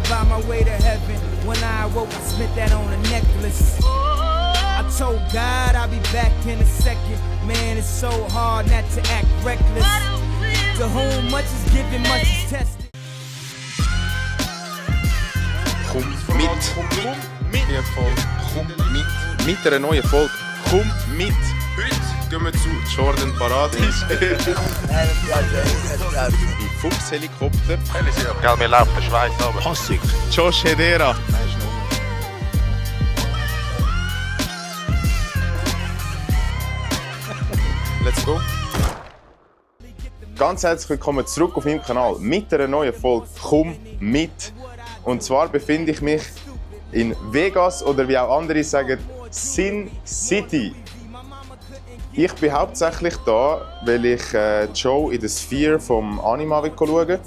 by my way to heaven. When I awoke, I spent that on a necklace. I told God I'll be back in a second. Man, it's so hard not to act reckless. To whom much is given, much is tested. Komm mit. Mit einer neuen Folge. Komm mit. Heute gehen wir zu Jordan Paradis. Im Fuchshelikopter. Gell, wir laufen Schweiz runter. Passig. Josh Hedera. Let's go. Ganz herzlich willkommen zurück auf meinem Kanal mit einer neuen Folge «Komm mit». Und zwar befinde ich mich in Vegas oder wie auch andere sagen, Sin City. Ich bin hauptsächlich da, weil ich die Show in der Sphere vom Anima schauen,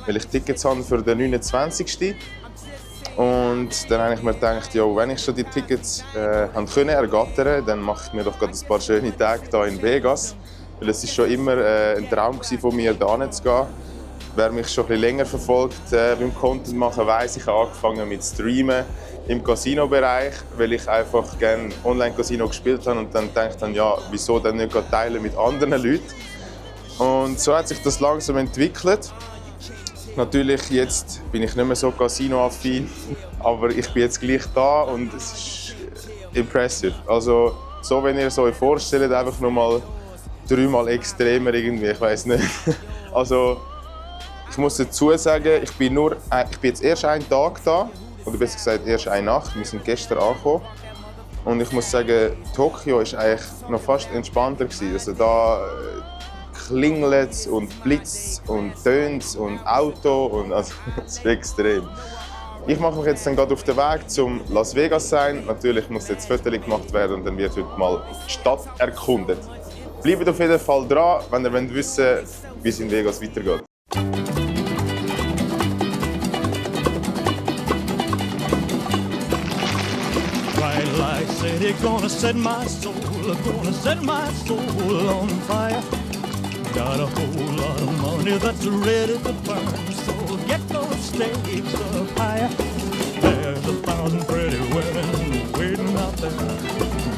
weil ich Tickets habe für den 29. Und dann habe ich mir gedacht, ja, wenn ich schon die Tickets ergattern konnte, dann mache ich mir doch gerade ein paar schöne Tage hier in Vegas. Weil es war schon immer ein Traum von mir, da zu gehen. Wer mich schon ein bisschen länger verfolgt beim Content machen, weiss, ich habe angefangen mit Streamen im Casino-Bereich, weil ich einfach gerne Online-Casino gespielt habe und dann gedacht habe, ja, wieso dann nicht teilen mit anderen Leuten. Und so hat sich das langsam entwickelt. Natürlich, jetzt bin ich nicht mehr so Casino-affin, aber ich bin jetzt gleich da und es ist impressive. Also, so wenn ihr es euch vorstellt, einfach nur mal 3-mal extremer irgendwie, ich weiß nicht. Also, ich muss dazu sagen, ich bin jetzt erst einen Tag da, oder besser gesagt erst eine Nacht. Wir sind gestern angekommen. Und ich muss sagen, Tokio war eigentlich noch fast entspannter gewesen. Also da klingelt es und blitzt und tönt und Auto und also das ist extrem. Ich mache mich jetzt dann gerade auf den Weg zum Las Vegas sein. Natürlich muss jetzt Fotos gemacht werden und dann wird heute mal die Stadt erkundet. Bleibt auf jeden Fall dran, wenn ihr wissen wollt, wie es in Vegas weitergeht. They're gonna set my soul on fire. Got a whole lot of money that's ready to burn, so get those stakes up higher. There's 1,000 pretty women waiting out there.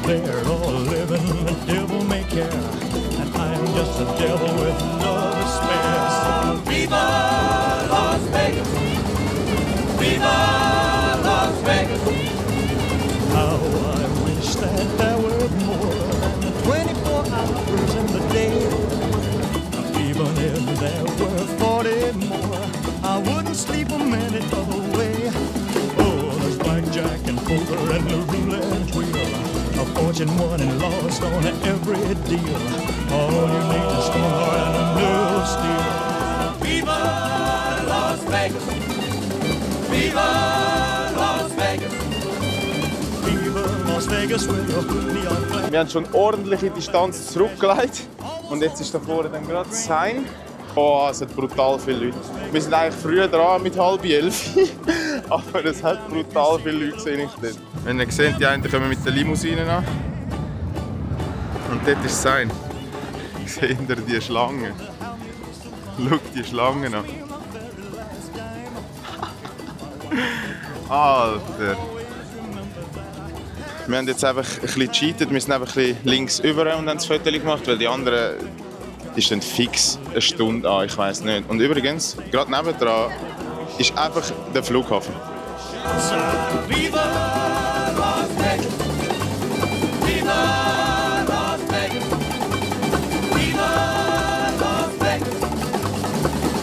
They're all living the devil may care, and I'm just a devil with love to spare. So Viva Las Vegas! Viva Las Vegas! How I wish that there were more than 24 hours in the day. Even if there were 40 more, I wouldn't sleep a minute away. Oh, there's blackjack and poker and the roulette wheel, a fortune won and lost on every deal. All you need is score and a new steel. Viva Las Vegas! Viva Las Vegas! Wir haben schon ordentliche Distanz zurückgelegt und jetzt ist da vorne dann gerade sein. Oh, es hat brutal viele Leute. Wir sind eigentlich früher dran mit 10:30, aber es hat brutal viele Leute gesehen. Wenn ihr seht, die einen kommen mit der Limousine an und dort ist sein. Seht ihr die Schlange? Schaut die Schlange an. Alter! Wir haben jetzt einfach ein bisschen gecheatet, wir sind einfach ein bisschen links über und haben das Foto gemacht, weil die anderen ist dann fix eine Stunde an, ich weiß nicht. Und übrigens, gerade nebendran ist einfach der Flughafen. Viva Las Vegas! Viva Las Vegas! Viva Las Vegas!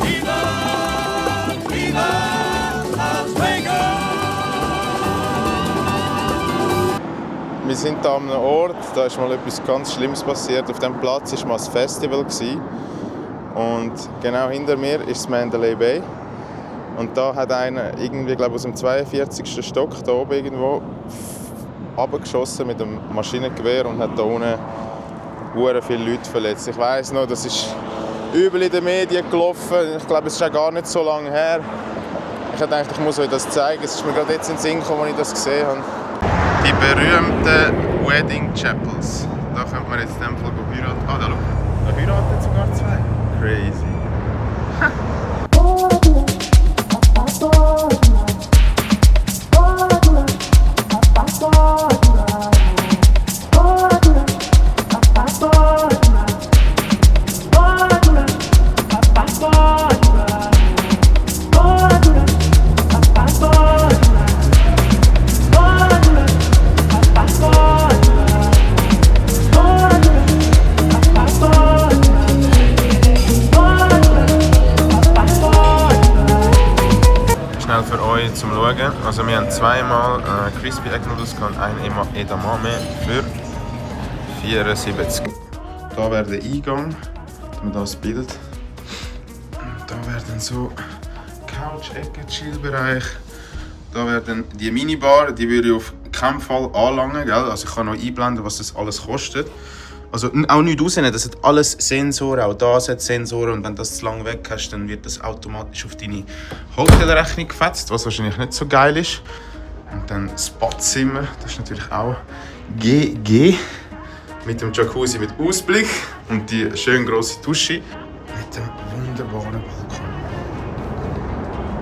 Viva, Viva Las Vegas! Wir sind hier an einem Ort, da ist mal etwas ganz Schlimmes passiert. Auf diesem Platz war mal ein Festival. Und genau hinter mir ist das Mandalay Bay. Und da hat einer irgendwie, glaube ich, aus dem 42. Stock da oben irgendwo runtergeschossen mit einem Maschinengewehr und hat da unten sehr viele Leute verletzt. Ich weiss noch, das ist übel in den Medien gelaufen. Ich glaube, es ist auch gar nicht so lange her. Ich habe gedacht, ich muss euch das zeigen. Es ist mir gerade jetzt in den Sinn gekommen, als ich das gesehen habe. Die berühmten Wedding Chapels. Da könnte man jetzt in dem Fall heiraten. Ah, da schau. Da heiraten sogar zwei. Crazy. schnell für euch zum Schauen. Also wir haben zweimal Crispy Egg Noodles und ein Edamame für 74. Da wäre der Eingang, dass man das Bild. Da wäre dann so Couch-Ecke, Chill-Bereich. Da wäre dann die Minibar, die würde ich auf keinen Fall anlangen, gell? Also ich kann noch einblenden, was das alles kostet. Also auch nicht rausnehmen, das hat alles Sensoren, auch das hat Sensoren und wenn du das zu lange weg hast, dann wird das automatisch auf deine Hotelrechnung gefetzt, was wahrscheinlich nicht so geil ist. Und dann das Badzimmer, das ist natürlich auch GG. Mit dem Jacuzzi mit Ausblick und die schön grosse Dusche mit dem wunderbaren Balkon.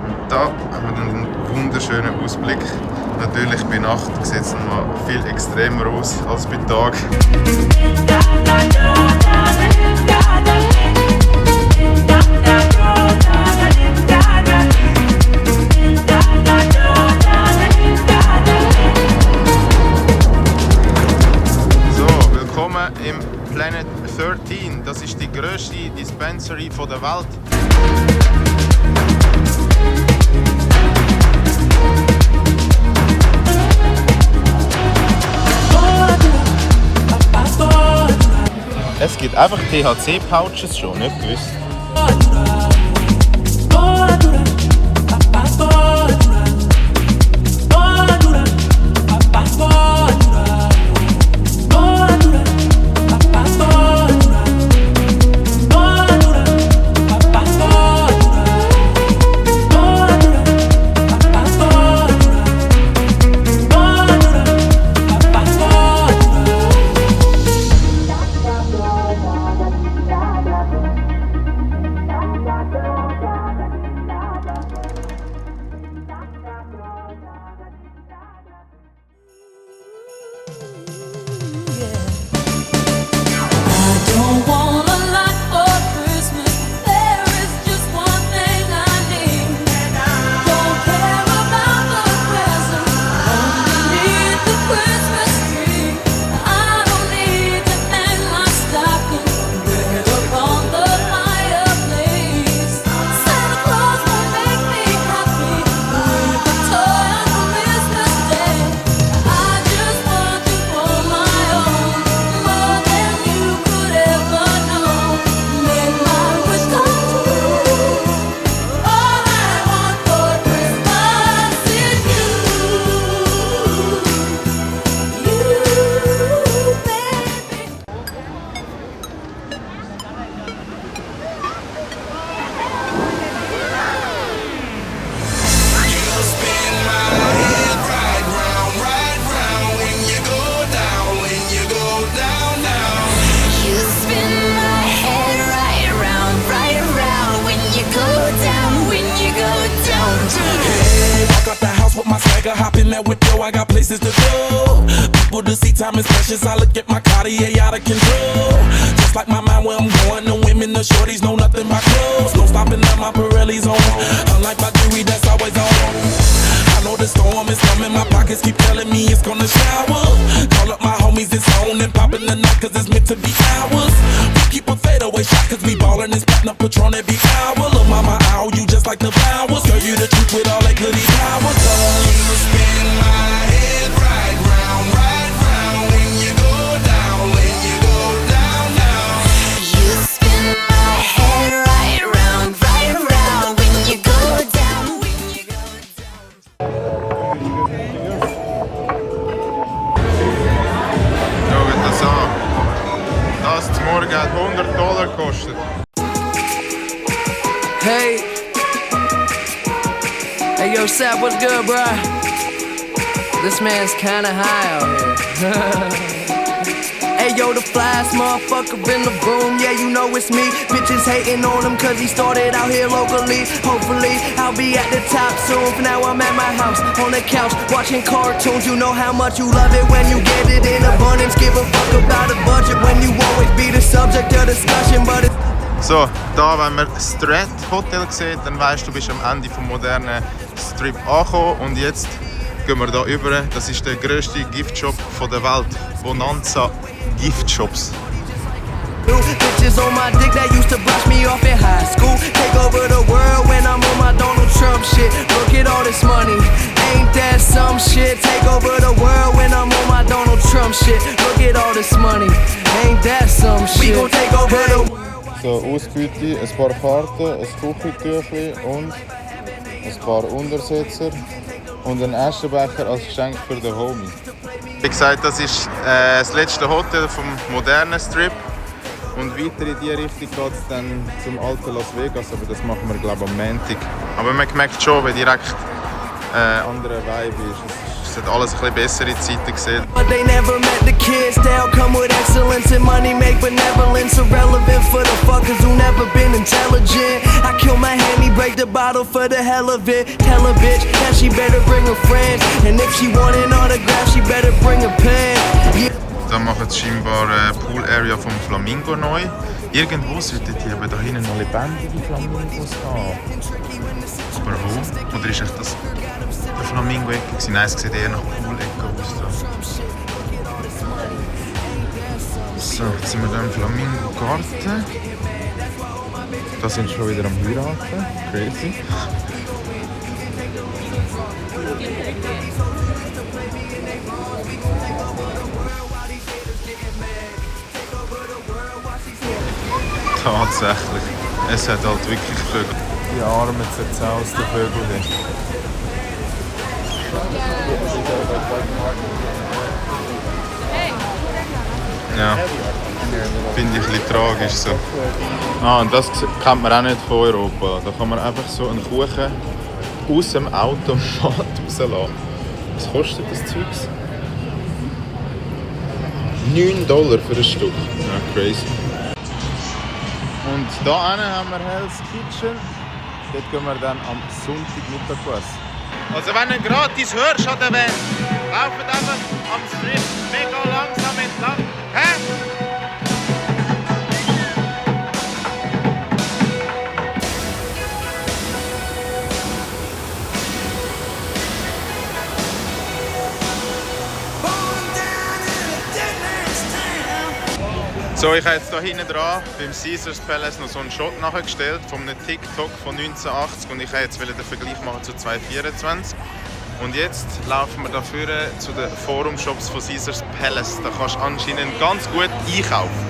Und da haben wir dann einen wunderschönen Ausblick. Natürlich bei Nacht sieht es noch viel extremer aus als bei Tag. So, willkommen im Planet 13. Das ist die grösste Dispensary der Welt. Es gibt einfach THC-Pouches schon, nicht gewusst. I got places to go. People to see, time is precious. I look at my Cartier out of control. Just like my mind where I'm going. The women, the shorties know nothing but clothes. No stopping at my Pirelli's on. Unlike my jewelry that's always on. I know the storm is coming. My pockets keep telling me it's gonna shower. Call up my homies, it's on and popping the night cause it's meant to be ours. We keep a fadeaway shot cause we ballin' and spittin' up Patron every hour. Look mama, ow, you just like the flowers. Girl, you the truth with all that goody power. You spin my head right round when you go down, when you go down, down. You spin my head right round when you go down, when you go down. Schaut das an. Das zum Morgen hat $100 gekostet. Hey, yo, Sap, what's good, bruh? This man's kinda high out here. Hey, yo, the flyest motherfucker in the room, yeah, you know it's me. Bitches hating on him cause he started out here locally. Hopefully, I'll be at the top soon. For now, I'm at my house, on the couch, watching cartoons. You know how much you love it when you get it in abundance. Give a fuck about a budget when you always be the subject of discussion, but it's So, da, wenn man das Strat Hotel sieht, dann weißt du, bist am Ende vom modernen Strip angekommen. Und jetzt gehen wir hier rüber. Das ist der grösste Giftshop der Welt. Bonanza Giftshops. Bitches on my dick that used to brush me off in high school. Take over the world when I'm on my Donald Trump shit. Look at all this money, ain't that some shit? Take over the world when I'm on my Donald Trump shit. Look at all this money, ain't that some shit? We gon' take over the world. So, Ausbeute, ein paar Karten, ein Küchentüchli und ein paar Untersetzer und einen Aschenbecher als Geschenk für den Homie. Wie gesagt, das ist das letzte Hotel vom modernen Strip. Und weiter in diese Richtung geht es dann zum alten Las Vegas, aber das machen wir glaube ich am Montag. Aber man merkt schon, wie direkt anderer Vibe ist. Es hat alles ein bisschen bessere Zeiten gesehen. But they never met the kids, they'll come with excellence and money make benevolence irrelevant for the fuckers who never been intelligent. I kill my hand, break the bottle for the hell of it. Tell a bitch that she better bring her friends, and if she want an autograph, she better bring a pen. Yeah. Da machen sie scheinbar eine Pool-Area vom Flamingo neu. Irgendwo sollten die aber da hinten noch lebendige Flamingos haben. Aber wo? Oder ist echt das der Flamingo-Ecke? Nein, es sieht eher nach Pool-Ecke aus. So, jetzt sind wir hier im Flamingo-Garten. Da sind sie schon wieder am Heiraten. Crazy. Tatsächlich. Es hat halt wirklich Vögel. Die armen, zerzausten Vögel hier. Ja, finde ich ein bisschen tragisch so. Und das kennt man auch nicht von Europa. Da kann man einfach so einen Kuchen aus dem Automat rauslassen. Was kostet das Zeugs? $9 für ein Stück. Ja, crazy. Und hier haben wir Hell's Kitchen. Dort gehen wir dann am Sonntagmittag essen. Also wenn du gratis hörst an der Wand, lauft einfach am Strip mega langsam entlang. Hä? So, ich habe jetzt hier hinten dran beim Caesars Palace noch so einen Shot nachgestellt von einem TikTok von 1980 und ich wollte jetzt den Vergleich machen zu 2024. Und jetzt laufen wir dafür zu den Forum-Shops von Caesars Palace. Da kannst du anscheinend ganz gut einkaufen.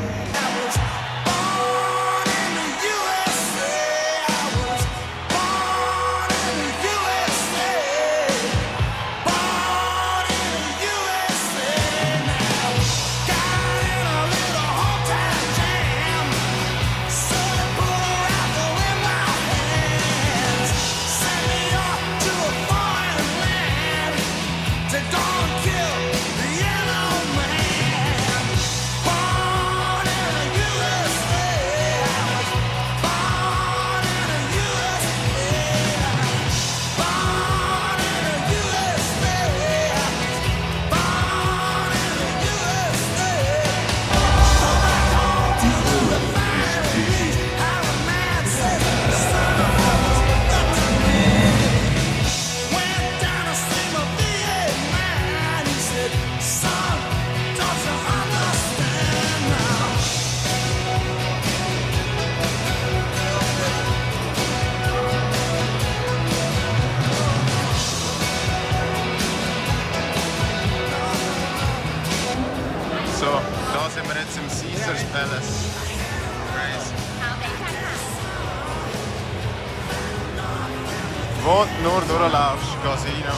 So, da sind wir jetzt im Caesars Palace. Crazy. Wo du nur durchlaufst, Casino.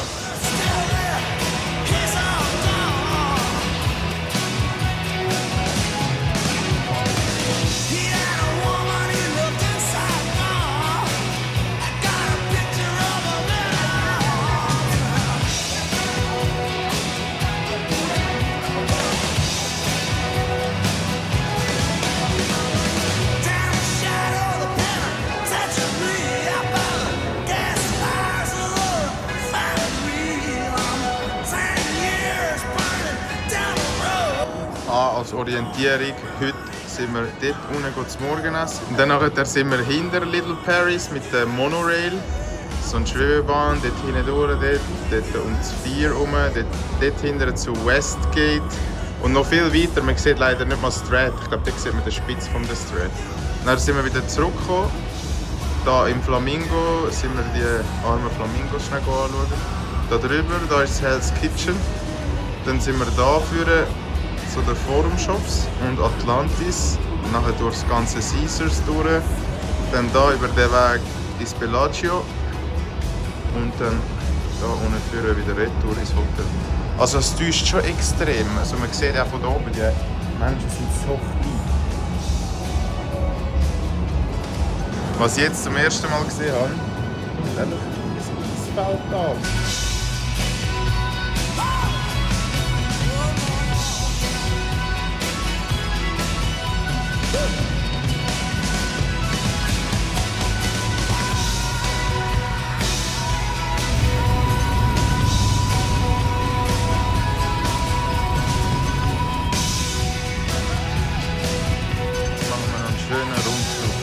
Als Orientierung, heute sind wir dort unten zum Morgenessen. Und dann sind wir hinter Little Paris mit der Monorail. So eine Schwebebahn, dort hinten durch, dort um das 4 herum, dort hinten zu Westgate Und noch viel weiter, man sieht leider nicht mal das Strat. Ich glaube, da sieht man den Spitz vom Strat. Dann sind wir wieder zurückgekommen. Da im Flamingo sind wir die armen Flamingos schnell anschauen. Da drüber, da ist das Hell's Kitchen. Dann sind wir da führen zu den Forum Shops und Atlantis. Nachher durch das ganze Caesars durch. Dann da über den Weg ins Bellagio. Und dann da unten führen wieder retour ins Hotel. Also es täuscht schon extrem. Also man sieht auch von da oben, die Menschen sind so klein. Was ich jetzt zum ersten Mal gesehen habe, ist einfach ein Feld da. Machen wir noch einen schönen Rundflug.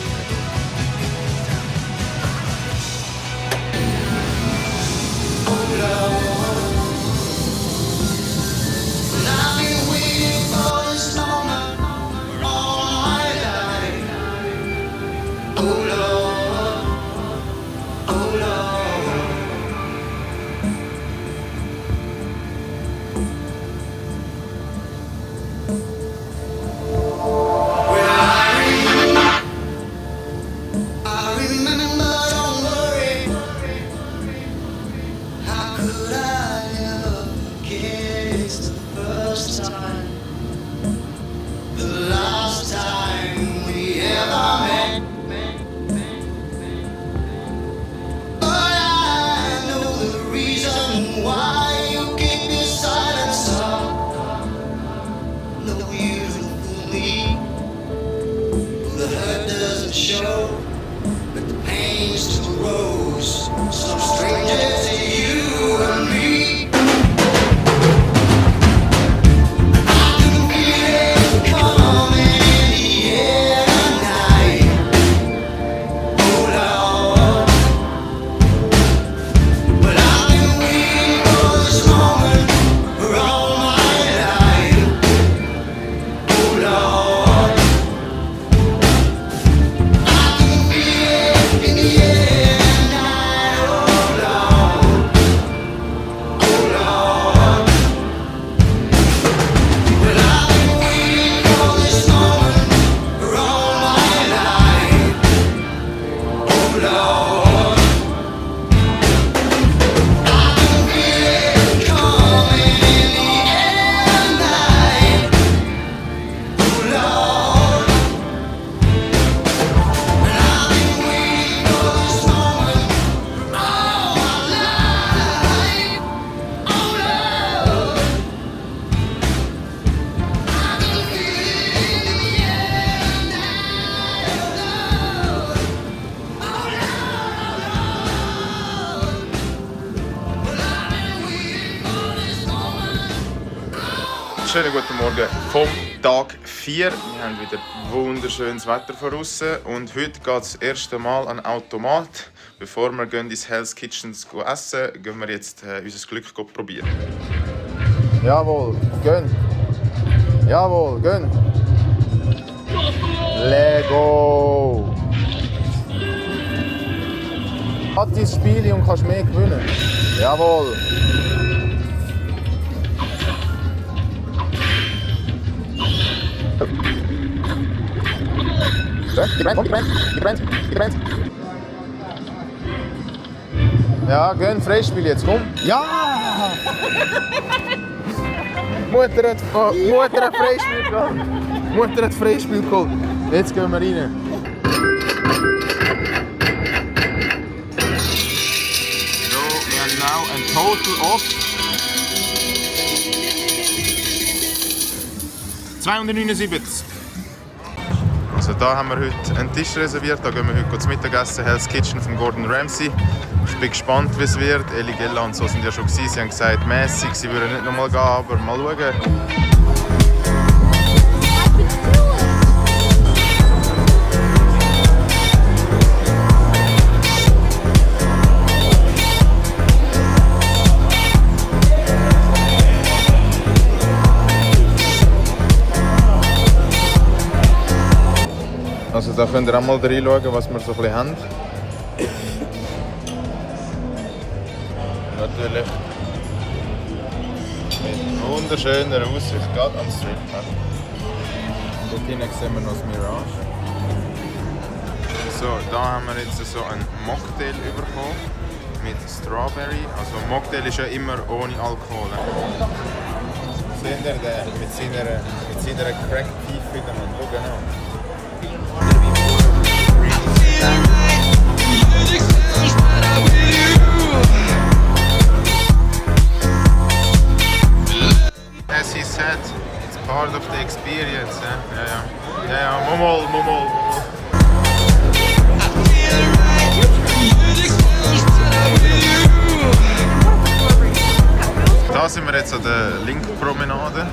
Schönen guten Morgen vom Tag 4. Wir haben wieder wunderschönes Wetter voraus und heute geht es das erste Mal an den Automat. Bevor wir ins Hell's Kitchen essen, gehen wir jetzt unser Glück probieren. Jawohl, gönn. Jawohl, gönn. Lego. Hat dein Spiel und kannst mehr gewinnen. Jawohl. Die brennt. Ja, gönn Freispiel jetzt, komm. Ja! Mutter hat Freispiel gehabt. Mutter hat Freispiel geholt. Jetzt gehen wir rein. So, wir haben now ein Total of 279. Also da haben wir heute einen Tisch reserviert, da gehen wir heute zum Mittagessen, Hell's Kitchen von Gordon Ramsay. Ich bin gespannt, wie es wird. Eli Gella und so sind ja schon gewesen. Sie haben gesagt, mäßig, sie würden nicht nochmal gehen, aber mal schauen. da könnt ihr auch mal reinschauen, was wir so ein bisschen haben. Natürlich mit wunderschöner Aussicht, gerade am Streetpark. Dort hinten sehen wir noch das Mirage. So, da haben wir jetzt so einen Mocktail bekommen mit Strawberry. Also Mocktail ist ja immer ohne Alkohol. Seht ihr den mit seiner Crack-Tiefe in der Hand? Schau genau. As he said, it's part of the experience. Ja, mal. Da sind wir jetzt an der Link-Promenade.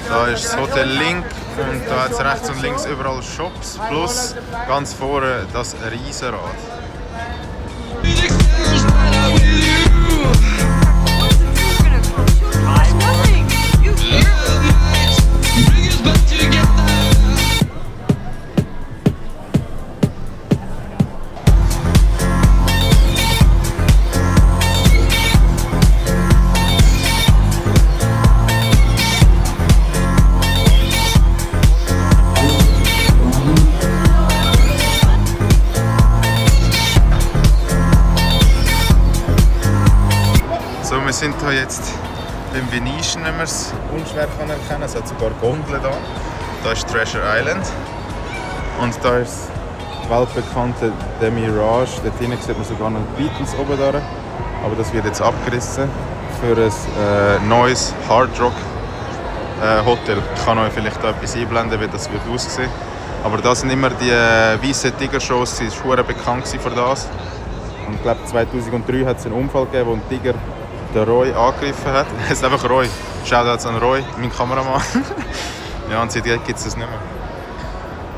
Da ist das Hotel Link und da hat es rechts und links überall Shops plus ganz vorne das Riesenrad. Wir sind hier jetzt beim Venetian, wenn man es unschwer erkennen kann. Es hat sogar Gondeln da. Da ist Treasure Island. Und da ist das weltbekannte The Mirage. Dort hinten sieht man sogar noch die Beatles oben da. Aber das wird jetzt abgerissen für ein neues Hard Rock Hotel. Ich kann euch vielleicht da etwas einblenden, wie das wird aussehen. Aber das sind immer die weißen Tiger-Shows. Sie waren bekannt für das. Und ich glaube 2003 hat es einen Unfall gegeben, wo ein Tiger den Roy angegriffen hat. Es ist einfach Roy. Shoutouts an Roy, mein Kameramann. Ja, und seitdem gibt es das nicht mehr.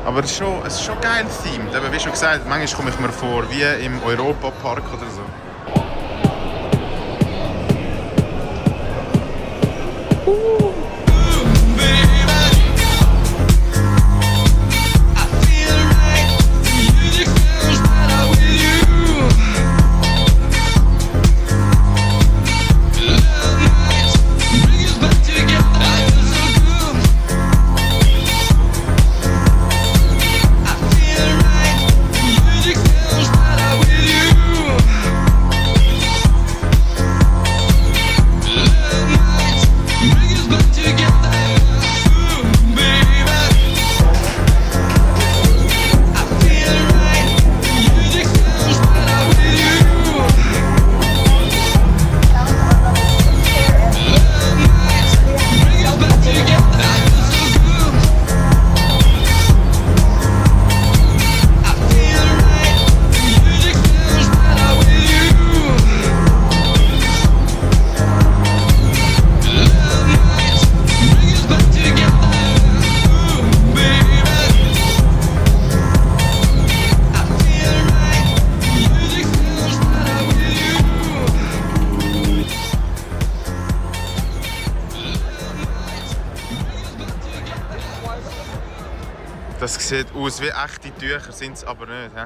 Aber es ist schon geil themed. Eben, wie schon gesagt, manchmal komme ich mir vor wie im Europa-Park oder so. Das sieht aus wie echte Tücher, sind es aber nicht. He?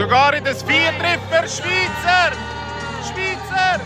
sogar in das 4 Treffer. Schweizer! Schweizer!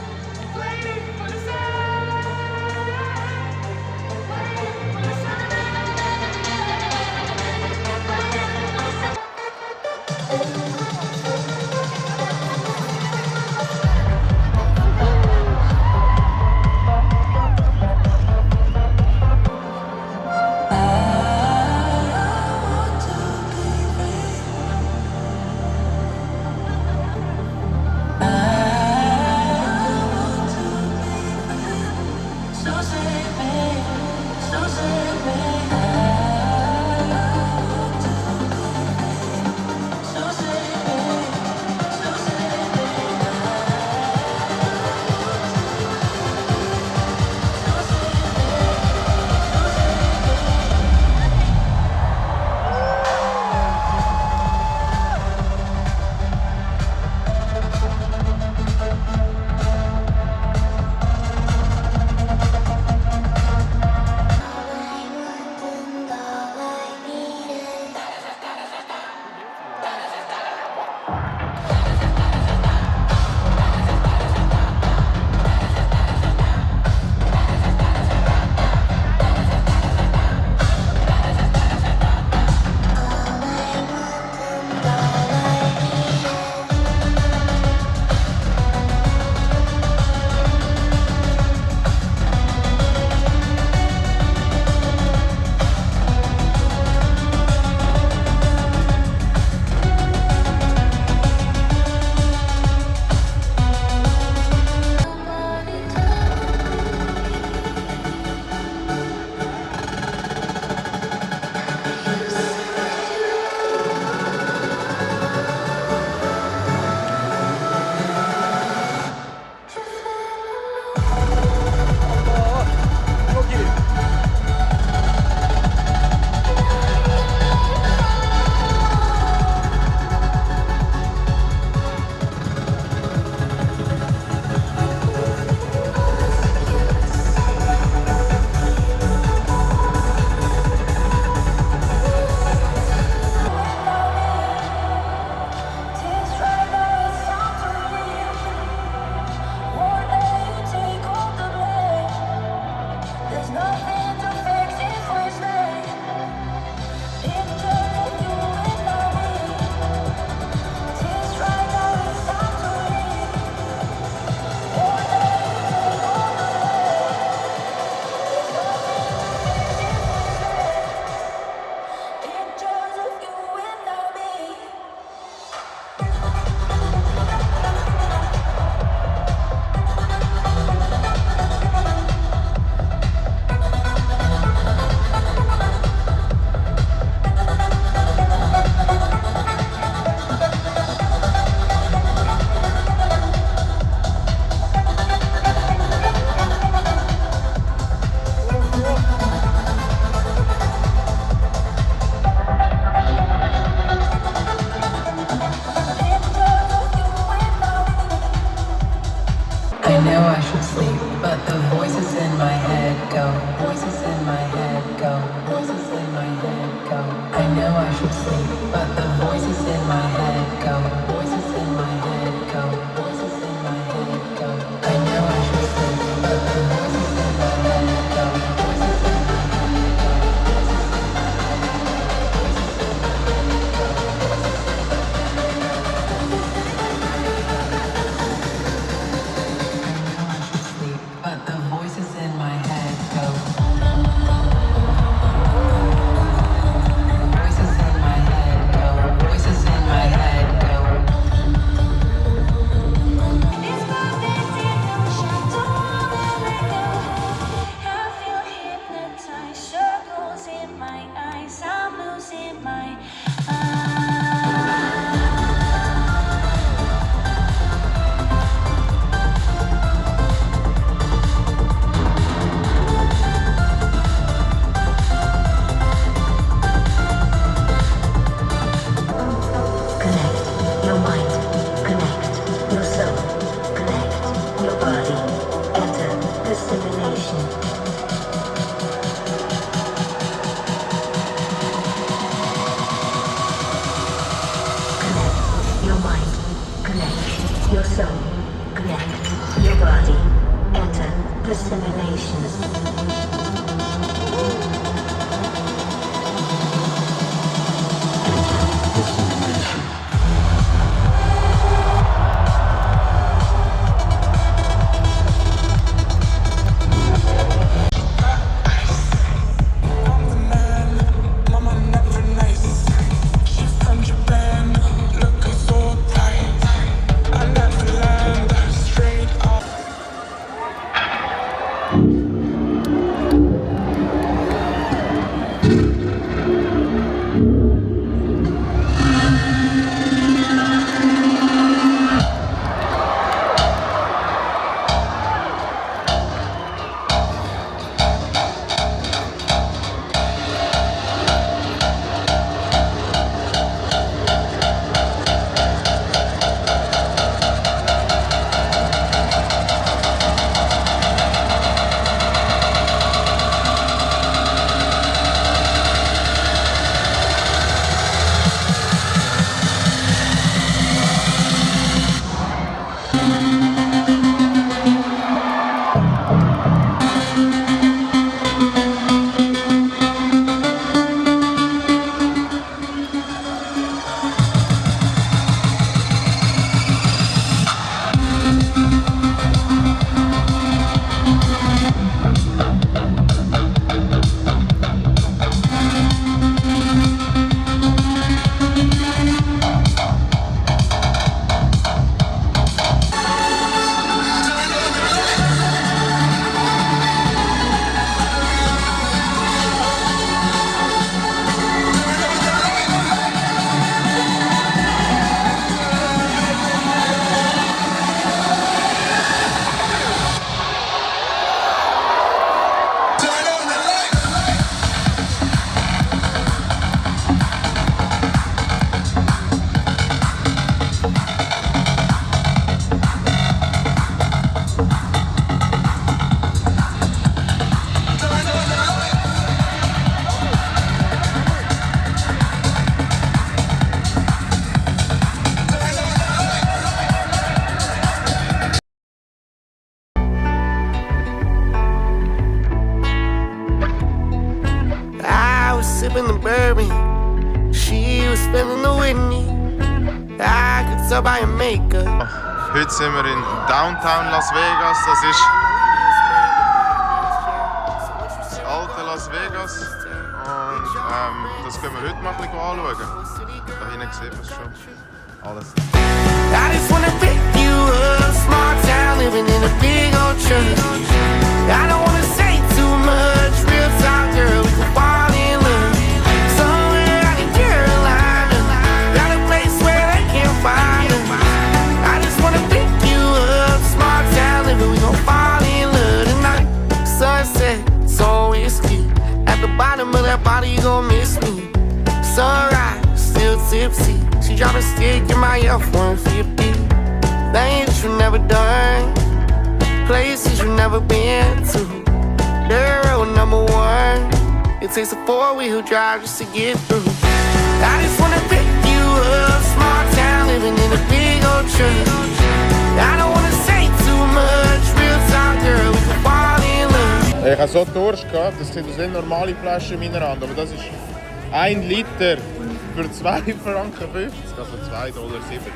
But the voices in my head go. sipping the bourbon. She was spilling the Whitney. I could tell by her makeup. Heute sind wir in Downtown Las Vegas. Das ist das alte Las Vegas. Und das können wir heute mal ein bisschen anschauen. Da hinten sieht man es schon. Alles. I just wanna pick you up, small town, living in a big old church. I don't wanna say too much, real talk, girl, we can fall in love. Somewhere out in Carolina, got a place where they can't find us. I just wanna pick you up, small town, living, we gon' fall in love tonight. Sunset, so whiskey, at the bottom of that bottle you gon' miss me. Sunrise, still tipsy. She drop a stick in my F-150. Things you never done, places you never been to. The road number one. It takes a four-wheel drive just to get through. I just wanna pick you up, small town, living in a big old church. I don't wanna say too much, real talk, girl, we can fall in love. Ich habe so Durst gehabt, das sind nicht normale Flaschen in meiner Hand, aber das ist 1 Liter. Für 2,50 Franken, also $2,70.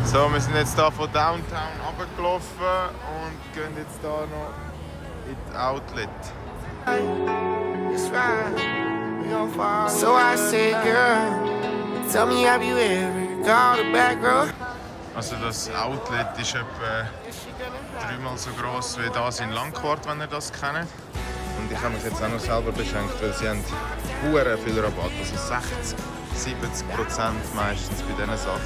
So, wir sind jetzt hier von Downtown runtergelaufen und gehen jetzt hier noch in die Outlet. It's right, we gon' fall. So I said, girl, tell me, have you ever called a back road? Also das Outlet ist etwa 3-mal so gross wie das in Langquart, wenn ihr das kennt. Und ich habe mich jetzt auch noch selber beschenkt, weil sie haben hure viel Rabatt, also 60, 70% meistens bei diesen Sachen.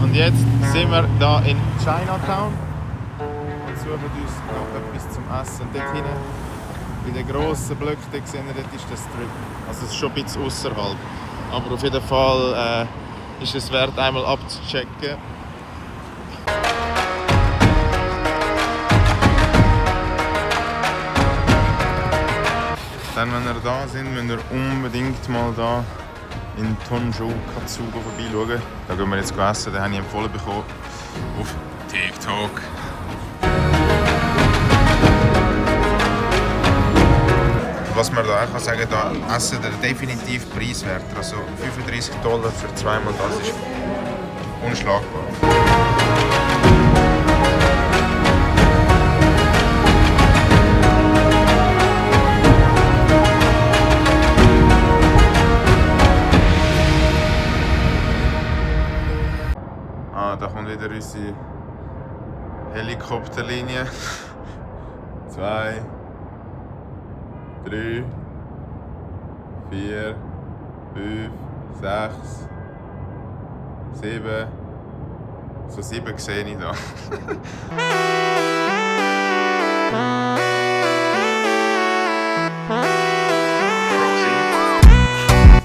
Und jetzt sind wir hier in Chinatown und suchen uns noch etwas zum Essen. Und dort hinten, bei den grossen Blöcken, dort sehen wir, dort ist der Strip. Also es ist schon ein bisschen außerhalb. Aber auf jeden Fall ist es wert, einmal abzuchecken. Dann, wenn ihr da sind, müsst ihr unbedingt mal da in Tonju Katsugo vorbeischauen. Da gehen wir jetzt essen, den habe ich empfohlen bekommen auf TikTok. Was man da auch sagen kann, da essen ihr definitiv preiswert. Also $35 für zweimal das ist unschlagbar. Da kommt wieder unsere Helikopterlinie. 2, 3, 4, 5, 6, 7. So 7 sehe ich da.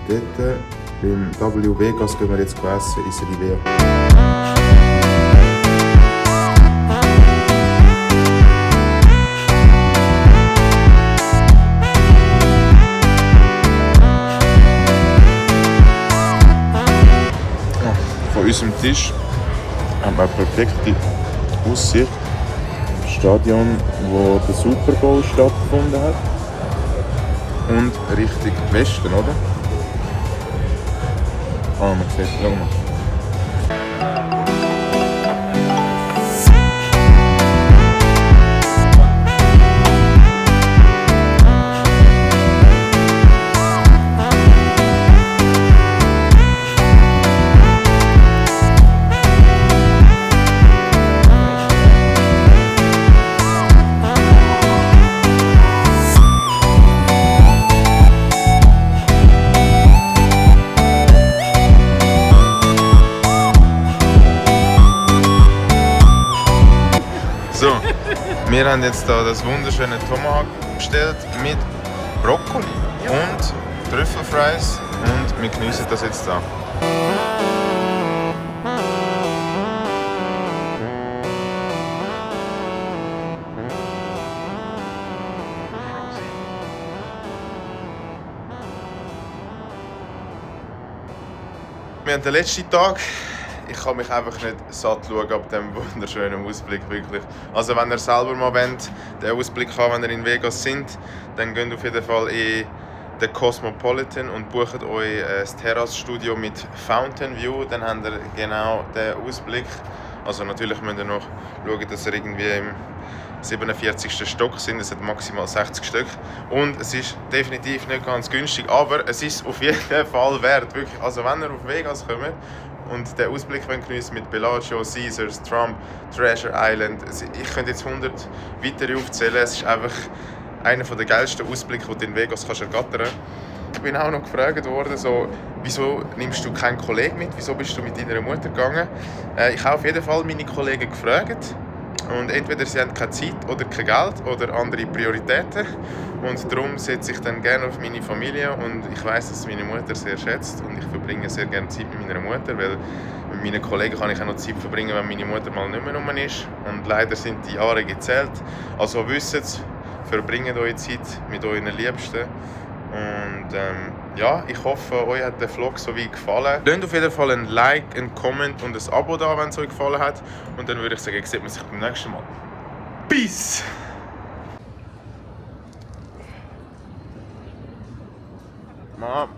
Dort beim W Vegas gehen wir jetzt essen, ist Rivera. Von unserem Tisch haben wir eine perfekte Aussicht auf das Stadion, wo der Super Bowl stattgefunden hat. Und Richtung Westen, oder? Ah, man sieht, schau mal. So, wir haben jetzt hier das wunderschöne Tomahawk bestellt mit Brokkoli und Trüffelfries und wir geniessen das jetzt da. Wir haben den letzten Tag. Ich kann mich einfach nicht satt schauen ab diesem wunderschönen Ausblick, wirklich. Also wenn ihr selber mal wollt, den Ausblick haben, wenn ihr in Vegas sind, dann geht auf jeden Fall in den Cosmopolitan und bucht euch ein Terrassstudio mit Fountain View, dann habt ihr genau den Ausblick. Also natürlich müsst ihr noch schauen, dass ihr irgendwie im 47. Stock sind, es hat maximal 60 Stück und es ist definitiv nicht ganz günstig, aber es ist auf jeden Fall wert, wirklich. Also wenn ihr auf Vegas kommt und den Ausblick geniessen mit Bellagio, Caesars, Trump, Treasure Island, ich könnte jetzt 100 weitere aufzählen, es ist einfach einer der geilsten Ausblicke, die du in Vegas kannst ergattern. Ich bin auch noch gefragt worden, so, wieso nimmst du keinen Kollegen mit, wieso bist du mit deiner Mutter gegangen? Ich habe auf jeden Fall meine Kollegen gefragt. Und entweder sie haben keine Zeit oder kein Geld oder andere Prioritäten. Und darum setze ich dann gerne auf meine Familie. Und ich weiß, dass meine Mutter sehr schätzt. Und ich verbringe sehr gerne Zeit mit meiner Mutter. Weil mit meinen Kollegen kann ich auch noch Zeit verbringen, wenn meine Mutter mal nicht mehr rum ist. Und leider sind die Jahre gezählt. Also wisst es, verbringt eure Zeit mit euren Liebsten. Und ja, ich hoffe, euch hat der Vlog so wie gefallen. Lasst auf jeden Fall ein Like, ein Comment und ein Abo da, wenn es euch gefallen hat. Und dann würde ich sagen, sieht man sich beim nächsten Mal. Peace! Mom.